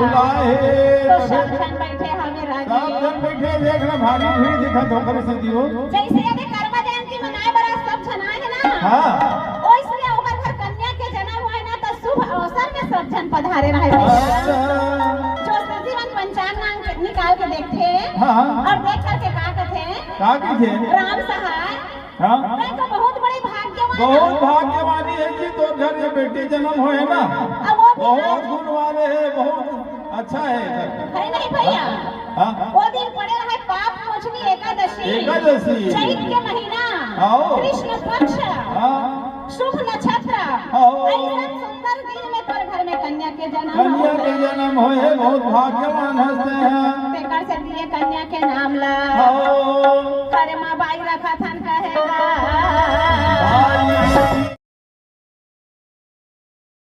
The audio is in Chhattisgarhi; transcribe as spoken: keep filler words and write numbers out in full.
बुलाए हे तो सब झन बैठे हवे राजी। सब झन बैठे, देख ना, भारी भीड़ दिखत हो, करे से दियो। जैसे यदि कर्मा जयंती मनाए बर आज सब झन आए हे ना, हाँ। ओइसने ओकर घर कन्या के जन्म होए ना, तो शुभ अवसर में सब झन पधारे रहे भैया। अच्छा। जोशी जी मन पंचांग नाम के निकाल के देखथे हाँ। और देख करके का कथे? का कथे? राम सहाय, हाँ। मैं तो बहुत बड़े भाग्यवान बहुत हूँ। भाग्यवानी है कि तोर घर ये बेटी जन्म होए ना। अब वो भी बहुत आज गुण वाले है, बहुत अच्छा है। है नहीं भैया? हाँ। वो दिन पड़े रहे पाप मोचनी एकादशी। एकादशी। चैत के महीना। आओ। कृष्ण पक्ष। हाँ। शुभ नक्षत्र। आओ। ऐसन सुंदर दिन में तोर घर में कन्या के जन्म कन्या होए। के जन्म होए, बहुत भाग्यवान हस्ते हैं। तेकर से दिए कन्या के नाम ला। आओ।